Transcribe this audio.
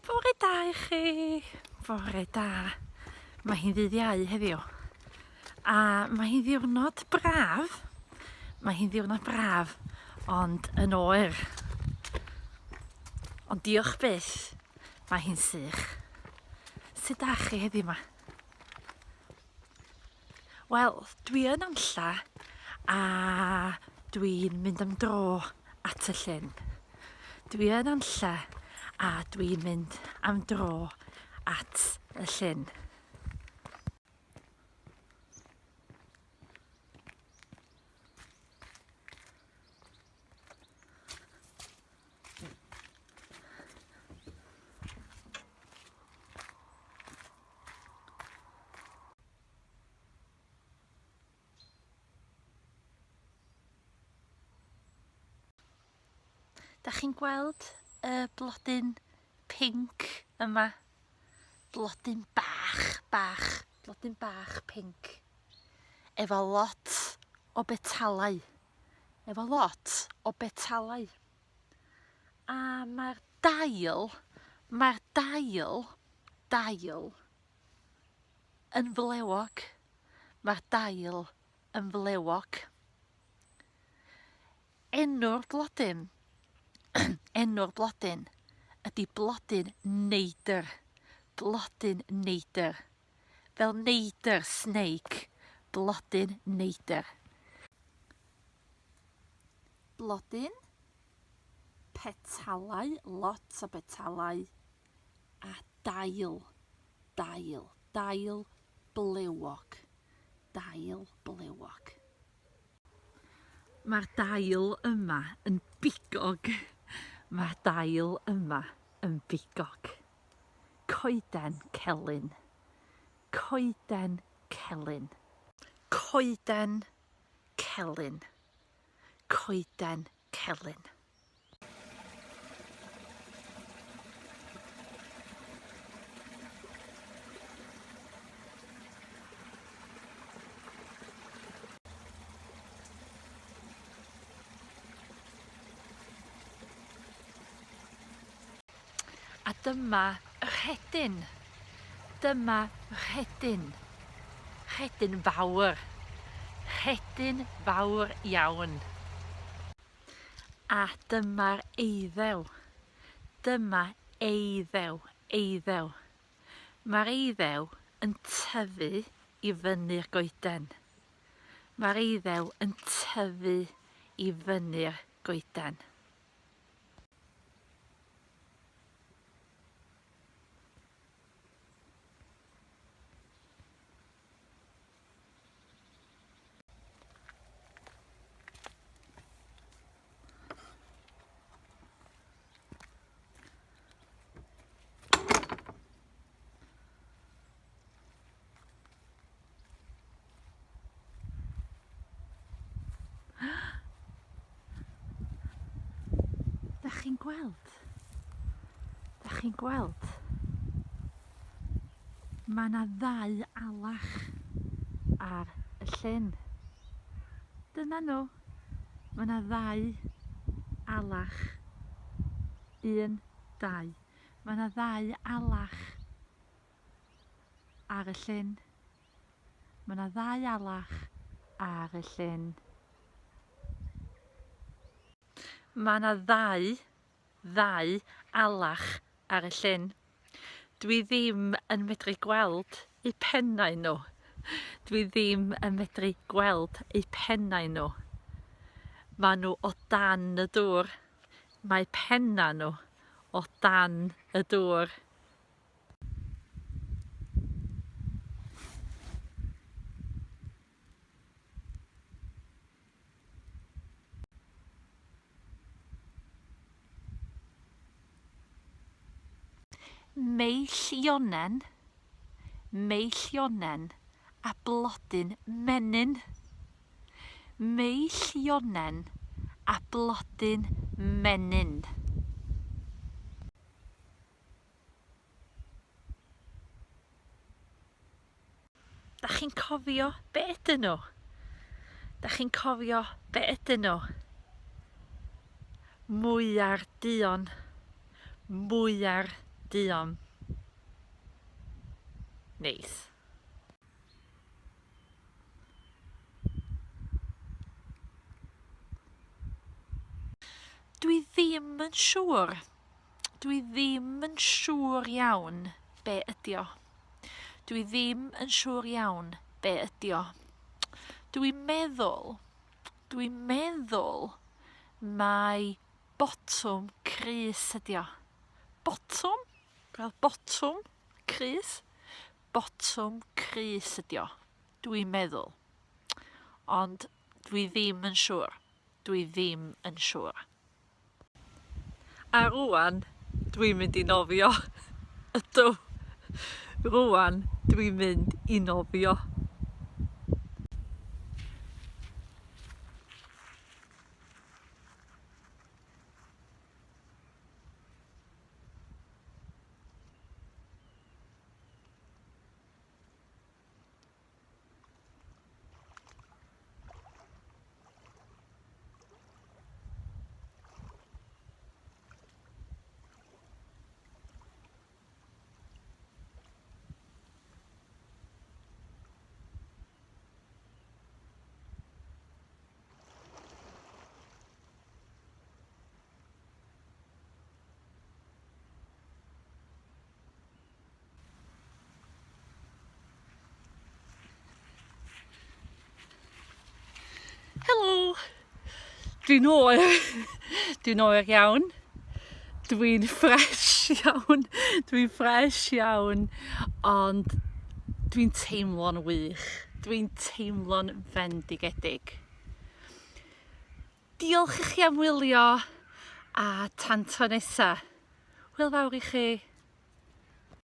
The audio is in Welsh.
Bore da i chi! Bore da. Mae hi'n ddydd Iau heddiw. A mae hi'n ddiwrnod braf. Mae hi'n ddiwrnod braf, ond yn oer. Ond diolch byth, mae hi'n sych. Sut da chi heddiw 'ma? Wel, dwi yn Anlla a dwi'n mynd am dro at y llyn. Dwi yn Anlla a dwi'n mynd am dro at y llyn. Da chi'n gweld y blodyn pinc yma? Blodyn bach, bach, blodyn bach pinc. Efo lot o betalau. Efo lot o betalau. A mae'r dail, mae'r dail, dail, yn flewog. Mae'r dail yn flewog. Enw'r blodyn, enw'r blodyn ydy blodyn neidr. Blodyn neidr. Fel neidr, snake. Blodyn neidr. Blodyn, petalau, lot o betalau, a dail, dail, dail blewog, dail blewog. Mae'r dail yma yn bigog. Mae'r dail yma yn bigog. Coeden celyn. Coeden celyn. Coeden celyn. Coeden celyn. A dyma rhedyn. Dyma rhedyn. Rhedyn fawr. Rhedyn fawr iawn. A dyma'r eiddew. Dyma eiddew, eiddew. Mae'r eiddew yn tyfu i fyny'r goeden. Mae'r eiddew yn tyfu i fyny'r goeden. Da chi'n gweld? Da chi'n gweld? Mae yna ddau alach ar y llyn. Dyna nhw. Mae yna ddau alach. Un, dau. Mae yna ddau alach ar y llyn. Mae yna ddau alach ar y llyn. Mae yna ddau, ddau alach ar y llyn. Dwi ddim yn medru gweld eu pennau nhw. Dwi ddim yn medru gweld eu pennau nhw. Maen nhw o dan y dŵr. Mae pennau nhw o dan y dŵr. Meillionen, meillionen a blodyn menyn. Meillionen a blodyn menyn. Da chi'n cofio be ydyn nhw? Da chi'n cofio be ydyn nhw? Mwyar duon. Mwyar Duon. Neis. Dwi ddim yn siŵr. Dwi ddim yn siŵr iawn be ydi o. Dwi ddim yn siŵr iawn be ydi o. Dwi'n meddwl, dwi'n meddwl mai botwm crys ydi o. Botwm? Fel botwm crys? Botwm crys ydi o. Dwi'n meddwl. Ond dwi ddim yn siŵr. Dwi ddim yn siŵr. A rŵan, dwi'n mynd i nofio. Ydw. Rŵan, dwi'n mynd i nofio. Helo! Dwi'n oer. Dwi'n oer iawn. Dwi'n ffres iawn. Dwi'n ffres iawn. Ond dwi'n teimlo'n wych. Dwi'n teimlo'n fendigedig. Diolch i chi am wylio a tan tro nesa. Hwyl fawr i chi.